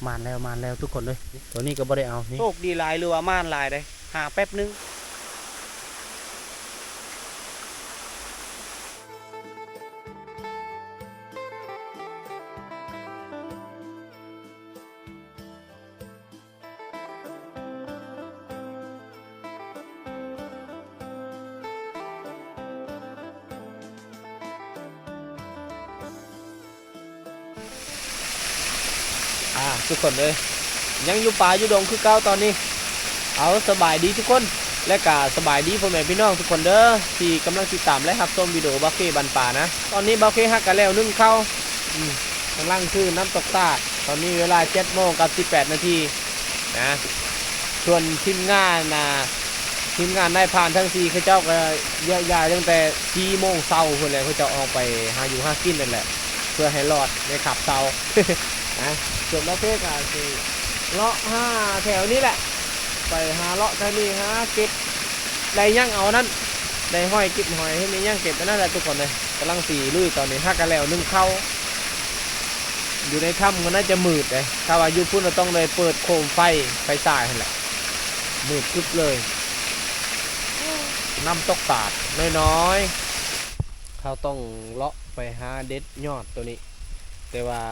ໝານແລ້ວ ໝານແລ້ວທຸກຄົນເອີຍ. ຕົວນີ້ກໍບໍ່ໄດ້ເອົາ ນີ້ ໂຊກດີຫຼາຍ ຫຼືວ່າໝານຫຼາຍເດ້ ຫາແປັບໜຶ່ງ. ອ່າ ທຸກຄົນເອີຍ ຍັງຢູ່ປ່າຢູ່ດົງຄືເກົ່າຕອນນີ້. ເອົາ ສະບາຍດີທຸກຄົນ ແລະກະສະບາຍດີພໍ່ແມ່ພີ່ນ້ອງທຸກຄົນເດີ ທີ່ກຳລັງຕິດຕາມ ແລະ ຮັບຊົມວິດີໂອບ່າວເຄບ້ານປ່ານະ. ຕອນນີ້ບ່າວເຄຫາກະແລ້ວໜຶ້ງເຂົ້າ ອືມ ກຳລັງຄືນ້ຳຕົກຕາດ. ຕອນນີ້ເວລາເຈັດໂມງກັບສິບແປດນາທີນະ. ສ່ວນທີມງານນະ ທີມງານນາຍພານທັງສີ່ ເຂົາເຈົ້າກໍເຍາະຢາຕັ້ງແຕ່ສີ່ໂມງເຊົ້າພຸ້ນແຫຼະ ເຂົາເຈົ້າອອກໄປຫາຢູ່ຫາກິນນັ້ນແຫຼະ ເພື່ອໃຫ້ລອດໃນຄາບເຊົ້ານະ. ສ່ວນບ່າວເຄກໍຊິເລາະຫາແຖວນີ້ແຫຼະ ໄປຫາເລາະແຖວນີ້ ຫາເກັບ ໄດ້ຫຍັງເອົານັ້ນ ໄດ້ຫອຍເກັບຫອຍ ເຮັດຫຍັງເກັບອັນນັ້ນແຫຼະທຸກຄົນເອີຍ. ກຳລັງຊິລຸຍຕອນນີ້ ຫາກະແລ້ວໜຶ້ງເຂົ້າ. ຢູ່ໃນຖ້ຳກໍໜ້າຈະມືດເດ້ ຖ້າວ່າຢູ່ພຸ້ນກໍຕ້ອງໄດ້ເປີດໂຄມໄຟ ໄຟສາຍຫັ້ນແຫຼະ ມືດກຶບເລີຍ. ນ້ຳຕົກຕາດນ້ອຍໆ ເຮົາຕ້ອງເລາະໄປຫາເດັດຍອດໂຕນີ້ ແຕ່ວ່າ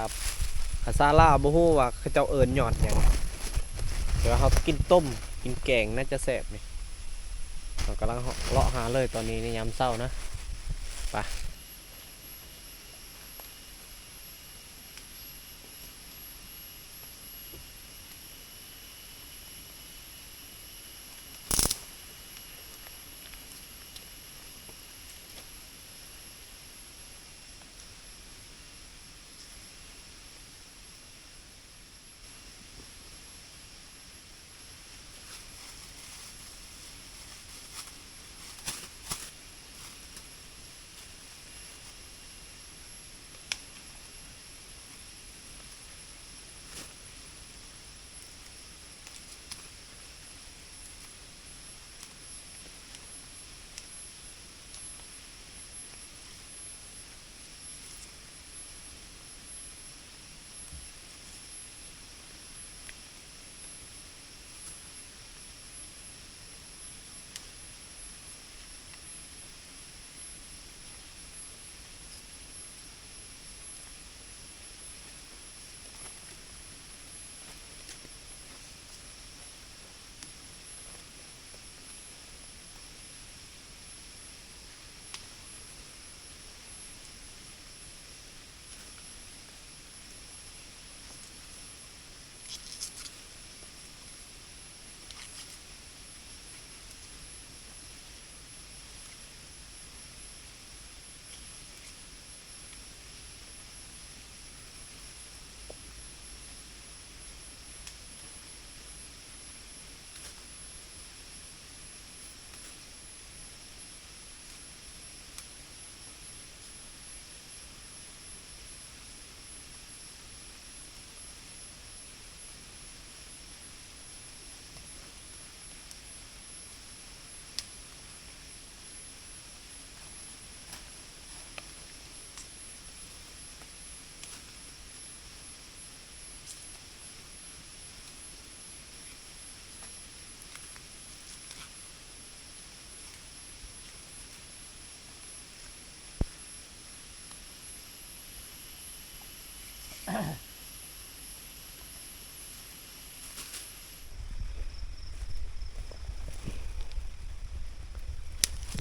ພາສາລາວບໍ່ຮູ້ວ່າເຂົາເຈົ້າເອີ້ນຍອດຫຍັງ ແຕ່ວ່າເຮົາກິນຕົ້ມ ກິນແກງໜ້າຈະແຊບນີ້. ເຮົາກຳລັງເລາະຫາເລີຍຕອນນີ້ ໃນຍາມເຊົ້ານະ ໄປ.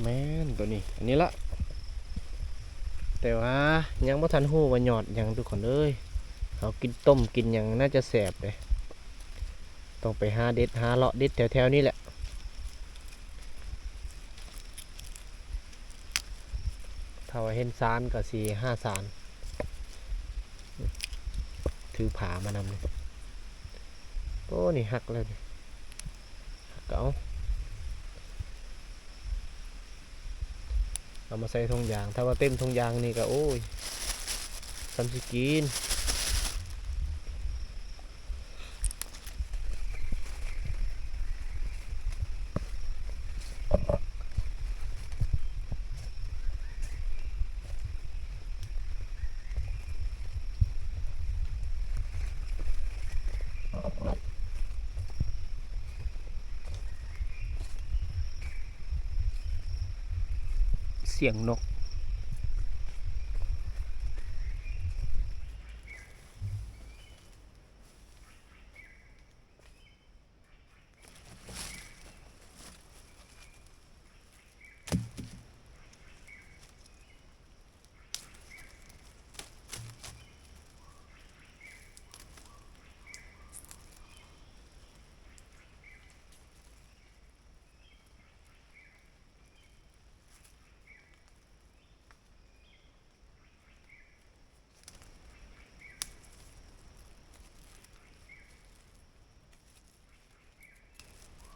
ແມ່ນ ໂຕນີ້ ອັນນີ້ລະ ແຕ່ວ່າຍັງບໍ່ທັນຮູ້ວ່າຍອດຫຍັງທຸກຄົນເອີຍ. ເຮົາກິນຕົ້ມກິນຫຍັງໜ້າຈະແຊບເດ້. ຕ້ອງໄປຫາເດັດຫາເລາະເດັດແຖວໆນີ້ແຫຼະ. ຖ້າວ່າເຫັນສານກໍຊິຫາສານ. ຖືຜາມານຳນີ້. ໂອ້ ນີ້ຫັກແລ້ວນີ້. ຫັກກໍເອົາ ເອົາມາໃສ່ຖົງຢາງ. ຖ້າວ່າເຕັມຖົງຢາງນີ້ກໍ ໂອ້ຍ ສ່ຳຊິກິນ. ສຽງນົກ.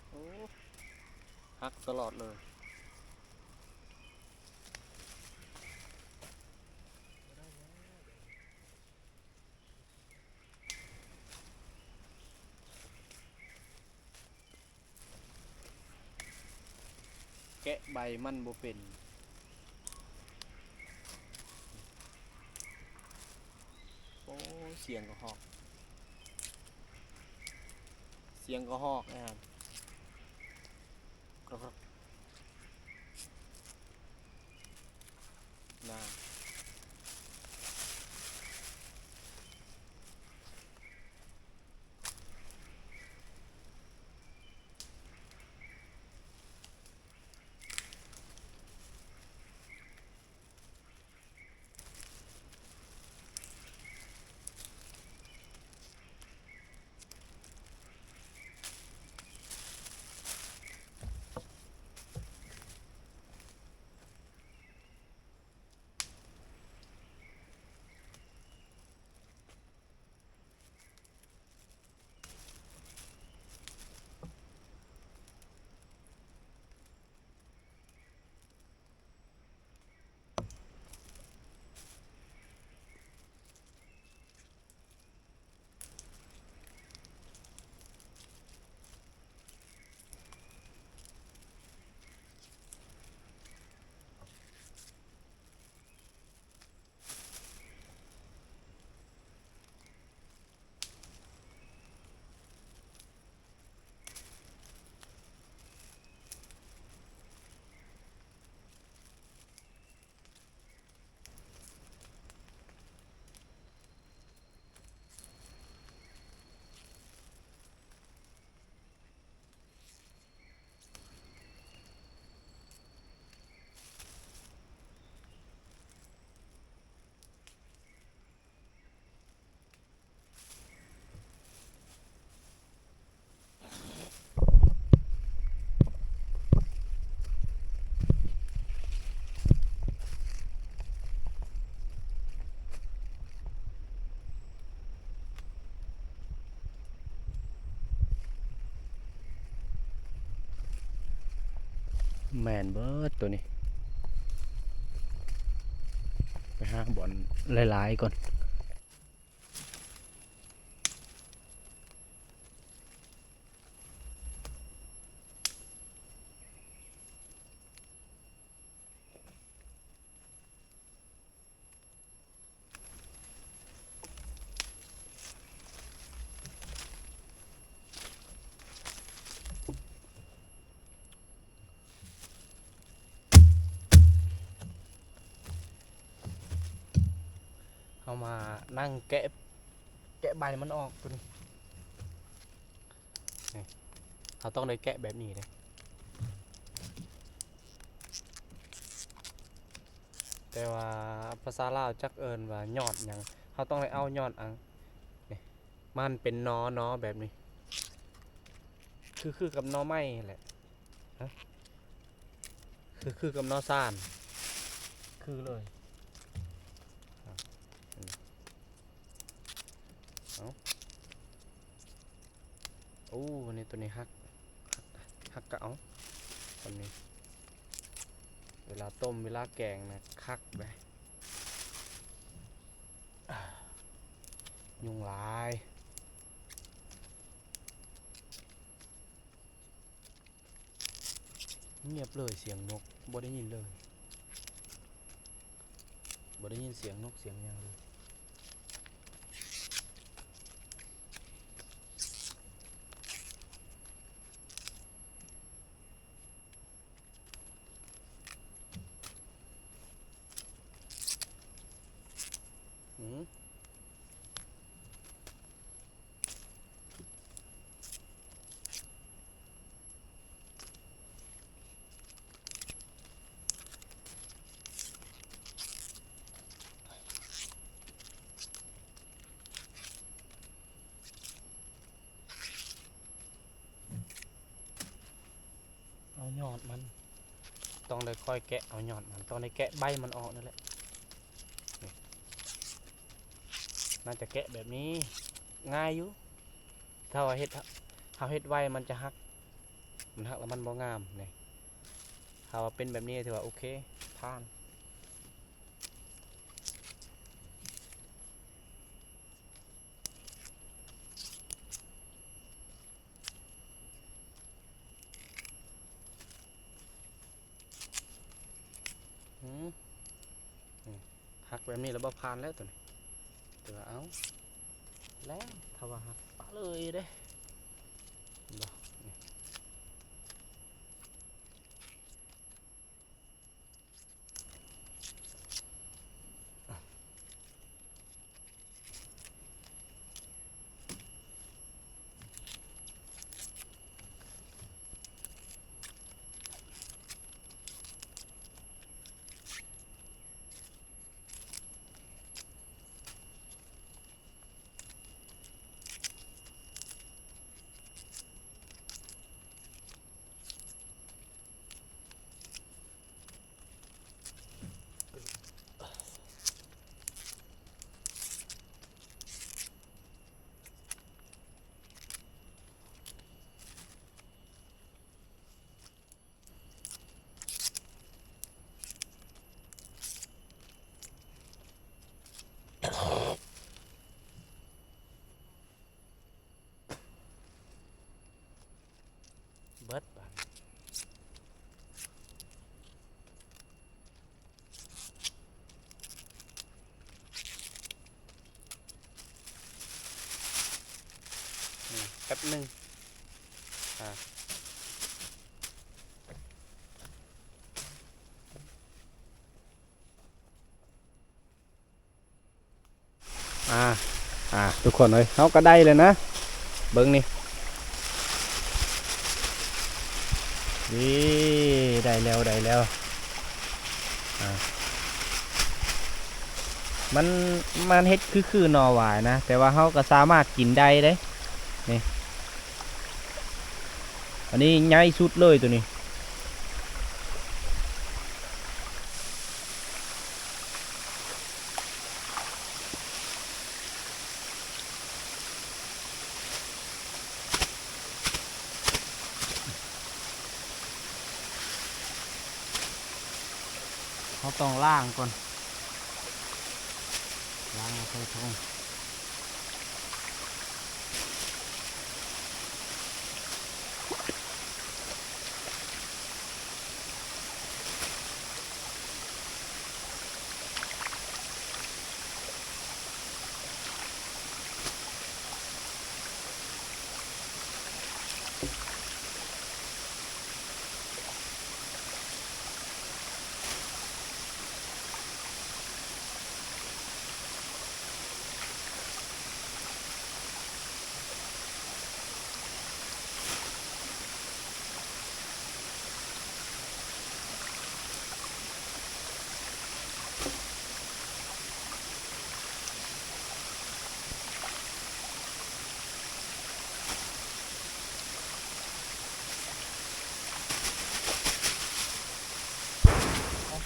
ໂອ້ ຫັກຕະຫຼອດເລີຍ. ແກະໃບມັນບໍ່ເປັນ. ໂອ້ ສຽງກະຮອກ ສຽງກະຮອກນະ. ນາ. ແມ່ນເບິດໂຕນີ້ ໄປຫາບ່ອນຫຼາຍໆກ່ອນ. ເຮົາມານັ່ງແກະ ແກະໃບມັນອອກໂຕນີ້ ນີ້ ເຮົາຕ້ອງໄດ້ແກະແບບນີ້ເດ້ ແຕ່ວ່າພາສາລາວຈັກເອີ້ນວ່າຍອດຫຍັງ ເຮົາຕ້ອງໄດ້ເອົາຍອດອັງ ນີ້ ມັນເປັນໜໍ ໜໍແບບນີ້ ຄື ຄືກັບໜໍໄມ້ຫັ້ນແຫຼະ ຮະ ຄື ຄືກັບໜໍຊານ ຄືເລີຍ ເອົາ ໂອ້ ນີ້ໂຕນີ້ຫັກ ຫັກ ຫັກກະເອົາ ໂຕນີ້ ເວລາຕົ້ມ ເວລາແກງນະ ຄັກເດ້ ຍຸງຫຼາຍ. ງຽບເລີຍ ສຽງນົກບໍ່ໄດ້ຍິນເລີຍ ບໍ່ໄດ້ຍິນສຽງນົກສຽງຫຍັງເລີຍ. ເ ຍອດມັນ ຕ້ອງໄດ້ຄ່ອຍແກະເອົາຍອດມັນ ຕ້ອງໄດ້ແກະໃບມັນອອກນັ້ນແຫຼະ. ນີ້ ໜ້າຈະແກະແບບນີ້ງ່າຍຢູ່. ຖ້າວ່າເຮັດ ເຮົາເຮັດໄວມັນຈະຫັກ ມັນຫັກແລ້ວມັນບໍ່ງາມ. ນີ້ ຖ້າວ່າເປັນແບບນີ້ຖືວ່າໂອເຄ ຜ່ານ. ອືມ ນີ້ ຫັກແບບນີ້ແລ້ວບໍ່ຜ່ານແລ້ວໂຕນີ້. ແຕ່ວ່າເອົາ ແລ້ວ ຖ້າວ່າຫັກປະເລີຍເດ້ ເຫັນບໍ່? ນີ້ ເບິດບາດນີ້ ນີ້ ແປັບໜຶ່ງ ອ່າ ອ່າ ອ່າ ທຸກຄົນເອີຍ ເຮົາກໍໄດ້ແລ້ວນະ ເບິ່ງນີ້ ນີ້ ໄດ້ແລ້ວ ໄດ້ແລ້ວ ອ່າ ມັນ ມັນເຮັດຄື ຄືໜໍ່ຫວາຍນະ ແຕ່ວ່າເຮົາກໍສາມາດກິນໄດ້ເດ້ ນີ້ ອັນນີ້ໃຫຍ່ສຸດເລີຍໂຕນີ້ ເຮົາຕ້ອງລ້າງກ່ອນ ລ້າງເອົາໃສ່ຖົງ.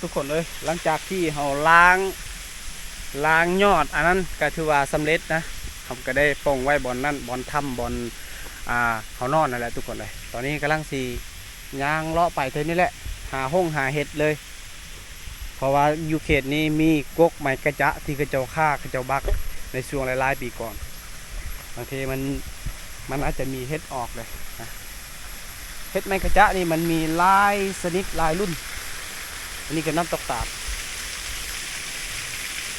ທຸກຄົນເອີຍ ຫຼັງຈາກທີ່ເຮົາລ້າງ ລ້າງຍອດອັນນັ້ນ ກໍຖືວ່າສຳເລັດນະ ເຮົາກໍໄດ້ປ່ອງໄວ້ບ່ອນນັ້ນ ບ່ອນຖ້ຳ ບ່ອນ ອ່າ ເຮົານອນນັ້ນແຫຼະທຸກຄົນເອີຍ. ຕອນນີ້ກຳລັງຊິຍ່າງເລາະໄປເທື່ອນີ້ແຫຼະ ຫາຫົງຫາເຫັດເລີຍ. ເພາະວ່າຢູ່ເຂດນີ້ມີກົກໄມ້ກະຈະທີ່ເຂົາເຈົ້າຂ້າ ເຂົາເຈົ້າບັກໃນຊ່ວງຫຼາຍໆປີກ່ອນ ບາງທີມັນ ມັນອາດຈະມີເຫັດອອກເລີຍນະ. ເຫັດໄມ້ກະຈະນີ້ມັນມີຫຼາຍຊະນິດຫຼາຍລຸ້ນ. ອັນນີ້ກໍນ້ຳຕົກຕາດ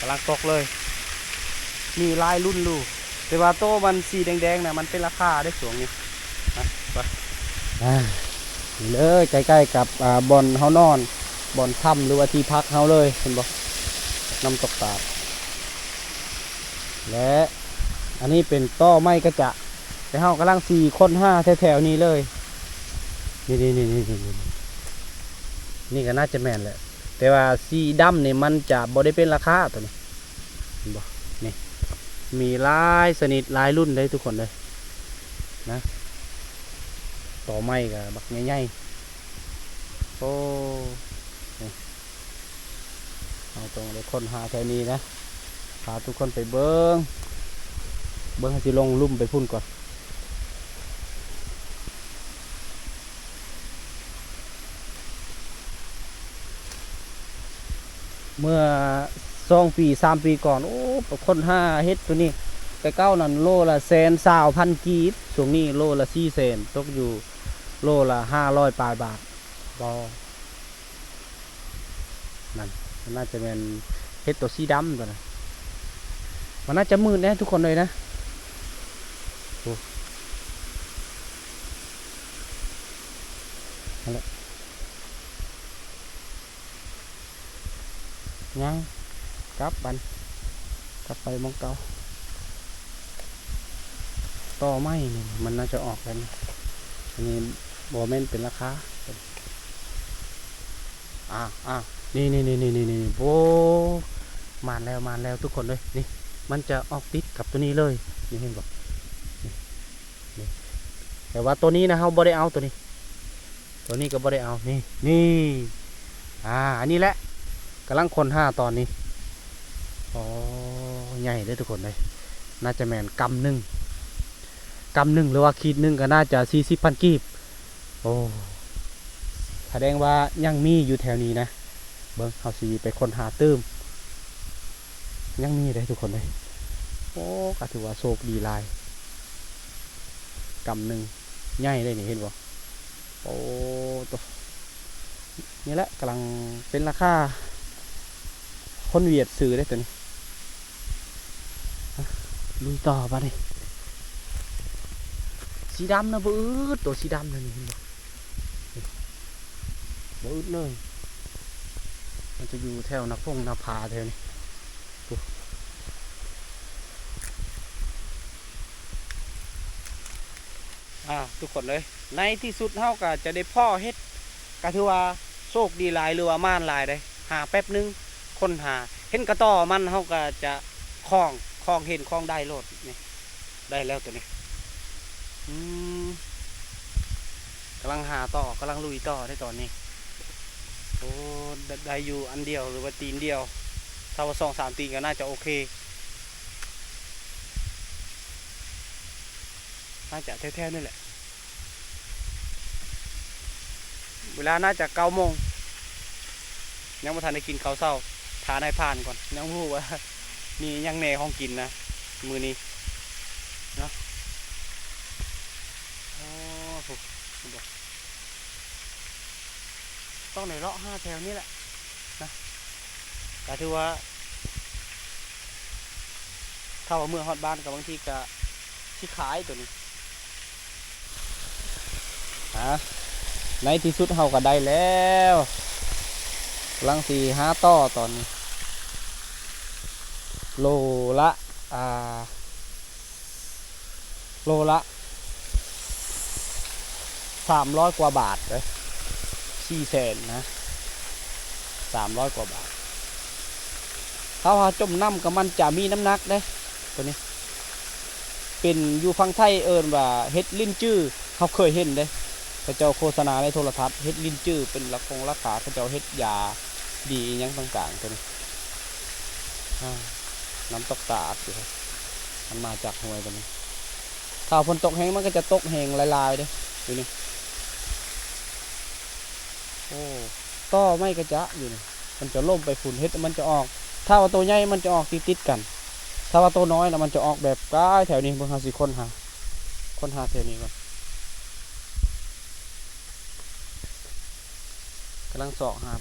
ກຳລັງຕົກເລີຍ ມີຫຼາຍລຸ້ນຢູ່. ແຕ່ວ່າໂຕມັນສີແດງໆນະ ມັນເປັນລາຄາເດ້ຊ່ວງນີ້ນະ. ໄປ ອ່າ ນີ້ເລີຍ ໃກ້ໆກັບ ອ່າ ບ່ອນເຮົານອນ ບ່ອນຖ້ຳ ຫຼືວ່າທີ່ພັກເຮົາເລີຍ ເຫັນບໍ່ ນ້ຳຕົກຕາດ. ແລະ ອັນນີ້ເປັນຕໍໄມ້ກະຈະ ແຕ່ເຮົາກຳລັງຊິຄົ້ນຫາແຖວໆນີ້ເລີຍ. ນີ້ໆໆໆ ນີ້ກໍໜ້າຈະແມ່ນແຫຼະ ແຕ່ວ່າສີດຳນີ້ມັນຈະບໍ່ໄດ້ເປັນລາຄາໂຕນີ້. ເຫັນບໍ່ ນີ້ ມີຫຼາຍຊະນິດຫຼາຍລຸ້ນເດ້ທຸກຄົນເດີນະ. ຕໍໄມ້ກໍບັກໃຫຍ່ ໂອ້ ນີ້ ເຮົາຕ້ອງໄດ້ຄົ້ນຫາແຖວນີ້ນະ ພາທຸກຄົນໄປເບິ່ງ ເບິ່ງ ເຮົາຊິລົງລຸ່ມໄປພຸ້ນກ່ອນ. ເມື່ອສອງປີສາມປີກ່ອນ ໂອ້ ໄປຄົ້ນຫາເຫັດໂຕນີ້ ແຕ່ເກົ່ານັ້ນໂລລະແສນຊາວພັນກີບ ຊ່ວງນີ້ໂລລະສີ່ແສນ ຕົກຢູ່ໂລລະຫ້າຮ້ອຍປາຍບາດ ບໍ່ ນັ້ນ ມັນໜ້າຈະແມ່ນເຫັດໂຕສີດຳໂຕນັ້ນ ມັນໜ້າຈະມືດແດ່ທຸກຄົນເອີຍນະ ໂອ້ ນັ້ນແຫຼະ ຍ່າງກັບບັດ ກັບໄປໝ່ອງເກົ່າ. ຕໍ່ໄມ້ນີ້ມັນໜ້າຈະອອກແລ້ວນີ້ ອັນນີ້ບໍ່ແມ່ນເປັນລາຄາ ອາ ອາ ນີ້ໆ ໂອ້ ມານແລ້ວ ມານແລ້ວທຸກຄົນເອີຍ ນີ້ ມັນຈະອອກຕິດກັບໂຕນີ້ເລີຍ ນີ້ເຫັນບໍ່ ນີ້ ນີ້ ແຕ່ວ່າໂຕນີ້ນະ ເຮົາບໍ່ໄດ້ເອົາໂຕນີ້ ໂຕນີ້ກໍບໍ່ໄດ້ເອົາ ນີ້ ນີ້ ອາ ອັນນີ້ແຫຼະ ກຳລັງຄົ້ນຫາຕອນນີ້ ໂອ້ ໃຫຍ່ເດ້ທຸກຄົນເອີຍ ໜ້າຈະແມ່ນກຳໜຶ່ງ ກຳໜຶ່ງ ຫຼືວ່າຂີດໜຶ່ງກໍໜ້າຈະສີ່ສິບພັນກີບ ໂອ້ ສະແດງວ່າຍັງມີຢູ່ແຖວນີ້ນະ ເບິ່ງ ເຮົາຊິໄປຄົ້ນຫາຕື່ມ ຍັງມີເດ້ທຸກຄົນເອີຍ ໂອ້ ກໍຖືວ່າໂຊກດີຫຼາຍ ກຳໜຶ່ງ ໃຫຍ່ເດ້ນີ້ ເຫັນບໍ່? ໂອ້ໂຕ ນີ້ແຫຼະກຳລັງເປັນລາຄາ ຄົນຫວຽດຊື້ເດ້ໂຕນີ້ ລຸຍຕໍ່ບາດນີ້ ສີດຳນະ ບໍ່ອຶດ ໂຕສີດຳນະນີ້ ເຫັນບໍ່? ບໍ່ອຶດເລີຍ ມັນຈະຢູ່ແຖວໜ້າພົງໜ້າຜາແຖວນີ້ ອ່າ ທຸກຄົນເອີຍ ໃນທີ່ສຸດເຮົາກໍຈະໄດ້ພໍ້ເຫັດ ກໍຖືວ່າໂຊກດີຫຼາຍ ຫຼືວ່າໝານຫຼາຍເດ້ ຫາແປັບໜຶ່ງ ຄົ້ນຫາ ເຫັນກະຕໍມັນ ເຮົາກໍຈະຄ້ອງ ຄ້ອງເຫັນ ຄ້ອງໄດ້ໂລດນີ້ ໄດ້ແລ້ວໂຕນີ້ ອືມ ກຳລັງຫາຕໍ່ ກຳລັງລຸຍຕໍ່ເດ້ຕອນນີ້ ໂອ້ ໄດ້ ໄດ້ຢູ່ອັນດຽວ ຫຼືວ່າຕີນດຽວ ຖ້າວ່າສອງສາມຕີນກໍໜ້າຈະໂອເຄ ໜ້າຈະແຖວໆນີ້ແຫຼະ ເວລາໜ້າຈະເກົ້າໂມງ ຍັງບໍ່ທັນໄດ້ກິນເຂົ້າເຊົ້າ ຖ້ານາຍພານກ່ອນ ຍັງບໍ່ຮູ້ວ່າມີຫຍັງແດ່ຂອງກິນນະ ມື້ນີ້ເນາະ ໂອ້ ໂຫ ເຫັນບໍ່? ຕ້ອງໄດ້ເລາະຫາແຖວນີ້ແຫຼະນະ ກໍຖືວ່າ ຖ້າວ່າເມືອຮອດບ້ານກໍບາງທີກໍຊິຂາຍໂຕນີ້ ອາ ໃນທີ່ສຸດເຮົາກໍໄດ້ແລ້ວ ກຳລັງຊິຫາຕໍ່ຕອນນີ້ ໂລລະ ອ່າ ໂລລະສາມຮ້ອຍກວ່າບາດເດ້ ສີ່ແສນນະ ສາມຮ້ອຍກວ່າບາດ ຖ້າວ່າຈົມນ້ຳກໍມັນຈະມີນ້ຳໜັກເດ້ ໂຕນີ້ ເປັນຢູ່ຝັ່ງໄທເອີ້ນວ່າເຫັດລິ້ນຈື້ ເຮົາເຄີຍເຫັນເດ້ ເຂົາເຈົ້າໂຄສະນາໃນໂທລະທັດ ເຫັດລິ້ນຈື້ ເປັນລາຄົງລາຄາ ເຂົາເຈົ້າເຮັດຢາດີອີ່ຫຍັງຕ່າງໆ ໂຕນີ້ ອາ ນ້ຳຕົກສະອາດຢູ່ ມັນມາຈາກຫ້ວຍໂຕນີ້ ຖ້າຝົນຕົກແຮງ ມັນກໍຈະຕົກແຮງຫຼາຍໆເດ້ ຢູ່ນີ້ ໂອ້ ຕໍໄມ້ກະຈະຢູ່ນີ້ ມັນຈະລົ້ມໄປພຸ້ນ ເຫັດມັນຈະອອກ ຖ້າວ່າໂຕໃຫຍ່ມັນຈະອອກຕິດໆກັນ ຖ້າວ່າໂຕນ້ອຍລະມັນຈະອອກແບບກາຍແຖວນີ້ ເບິ່ງ ເຮົາຊິຄົ້ນຫາ ຄົ້ນຫາແຖວນີ້ກ່ອນ ກຳລັງຊອກຫາ.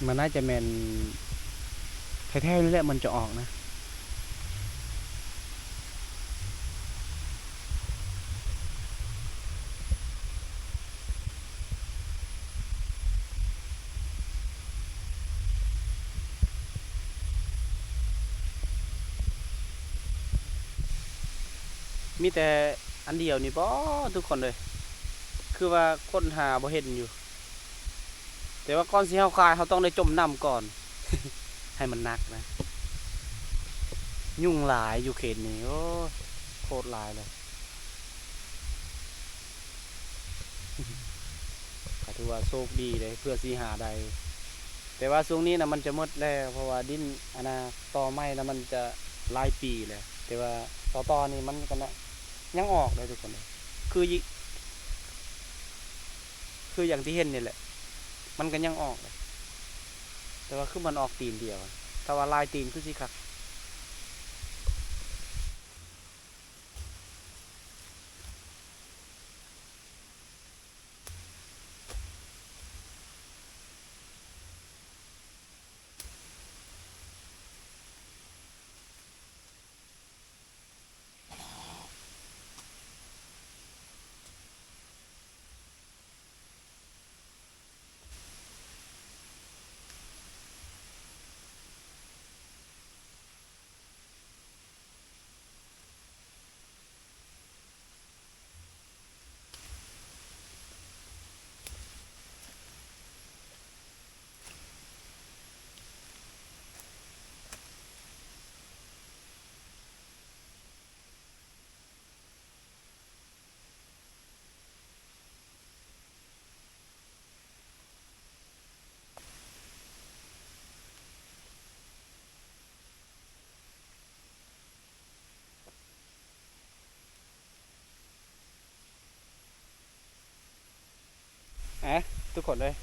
ມັນໜ້າຈະແມ່ນແຖວໆນີ້ແຫຼະ ມັນຈະອອກນະ. ມີແຕ່ອັນດຽວນີ້ບໍທຸກຄົນເອີຍ? ຄືວ່າຄົ້ນຫາບໍ່ເຫັນຢູ່. ແຕ່ວ່າກ່ອນຊິເຮົາຂາຍ ເຮົາຕ້ອງໄດ້ຈົມນ້ຳກ່ອນ ໃຫ້ມັນໜັກນະ. ຍຸງຫຼາຍຢູ່ເຂດນີ້ ໂອ້ຍ ໂຄດຫຼາຍເລີຍ. ກໍຖືວ່າໂຊກດີເດ້ ເພື່ອຊິຫາໄດ້. ແຕ່ວ່າຊ່ວງນີ້ນະ ມັນຈະໝົດແລ້ວ ເພາະວ່າດິນ ອັນນ່າ ຕໍໃໝ່ນະ ມັນຈະຫຼາຍປີແລ້ວ. ແຕ່ວ່າຕໍ່ໆນີ້ມັນກໍນະ ຍັງອອກເດ້ທຸກຄົນເອີຍ. ຄື ຄືຢ່າງທີ່ເຫັນນີ້ແຫຼະ ມັນກໍຍັງອອກເດ້ ແຕ່ວ່າຄືມັນອອກຕີນດຽວ. ຖ້າວ່າຫຼາຍຕີນຄືຊິຄັກ. ເອີ ທຸກຄົນເອີຍ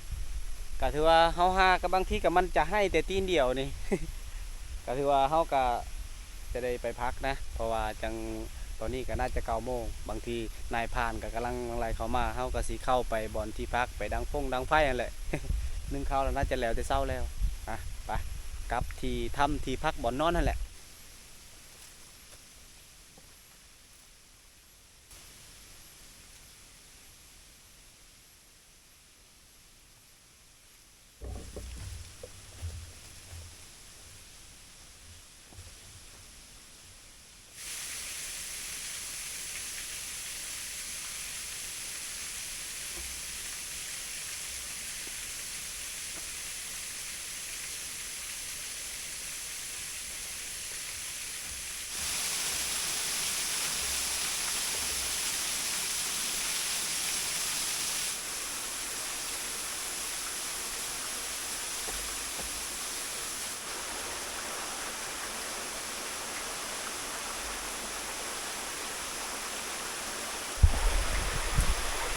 ກະຖືວ່າເຮົາຫາ ກະບາງທີກະມັນຈະໃຫ້ແຕ່ຕີນດຽວນີ້ ກະຖືວ່າເຮົາກະຈະໄດ້ໄປພັກນະ ເພາະວ່າຈັ່ງ ຕອນນີ້ກະໜ້າຈະເກົ້າໂມງ ບາງທີນາຍພານກະກຳລັງໄລ່ເຂົ້າມາ ເຮົາກະຊິເຂົ້າໄປບ່ອນທີ່ພັກ ໄປດັງຟົງດັງໄຟຫັ້ນແຫຼະ ໜຶ້ງເຂົ້າແລ້ວ ໜ້າຈະແລ້ວແຕ່ເຊົ້າແລ້ວ. ອະ ໄປ ກັບທີ່ຖ້ຳທີ່ພັກບ່ອນນອນຫັ້ນແຫຼະ.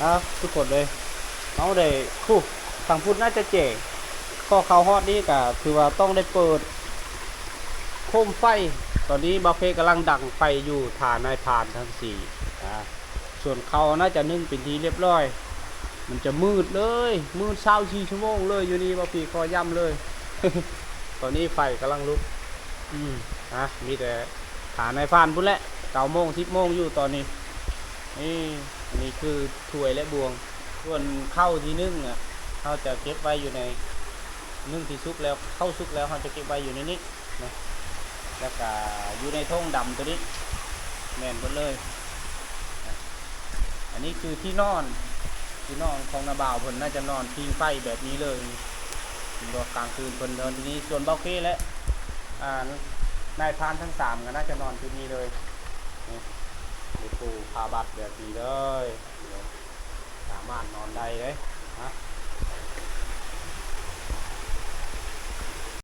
ອ້າວ ທຸກຄົນເອີຍ ເຮົາໄດ້ ໂອ້ ທາງພຸ້ນໜ້າຈະແຈ້ງ ພໍເຂົ້າຮອດນີ້ກະຖືວ່າຕ້ອງໄດ້ເປີດໂຄມໄຟ. ຕອນນີ້ບ່າວເຄກຳລັງດັງໄຟຢູ່ ຖ້ານາຍພານທັງສີ່ ອາ ສ່ວນເຂົ້າໜ້າຈະໜຶ້ງເປັນທີ່ລຽບຮ້ອຍ. ມັນຈະມືດເລີຍ ມືດຊາວສີ່ຊົ່ວໂມງເລີຍຢູ່ນີ້ ບ່າວເຄຂໍຢ້ຳເລີຍ. ຕອນນີ້ໄຟກຳລັງລຸກ ອືມ ອາ ມີແຕ່ຖ້ານາຍພານພຸ້ນແຫຼະ ເກົ້າໂມງ ສິບໂມງຢູ່ຕອນນີ້. ນີ້ ອັນນີ້ຄືຖ້ວຍ ແລະ ບ່ວງ. ສ່ວນເຂົ້າທີ່ໜຶ້ງນະ ເຮົາຈະເກັບໄວ້ຢູ່ໃນ ໜຶ້ງທີ່ສຸກແລ້ວ ເຂົ້າສຸກແລ້ວ ເຮົາຈະເກັບໄວ້ຢູ່ໃນນີ້ນະ ແລ້ວກະຢູ່ໃນຖົງດຳໂຕນີ້ ແມ່ນເບິດເລີຍ. ອັນນີ້ຄືທີ່ນອນ ທີ່ນອນຂອງນ້າບ່າວ ເພິ່ນໜ້າຈະນອນພິງໄຟແບບນີ້ເລີຍ ເຫັນບໍ່? ກາງຄືນເພິ່ນນອນທີ່ນີ້ ສ່ວນບ່າວເຄ ແລະ ອາ ນາຍພານທັງສາມກໍໜ້າຈະນອນຈຸດນີ້ເລີຍ. ນີ້ ໄດ້ປູຜ້າບັດແບບນີ້ເລີຍ ສາມາດນອນໄດ້ເດ້. ມາ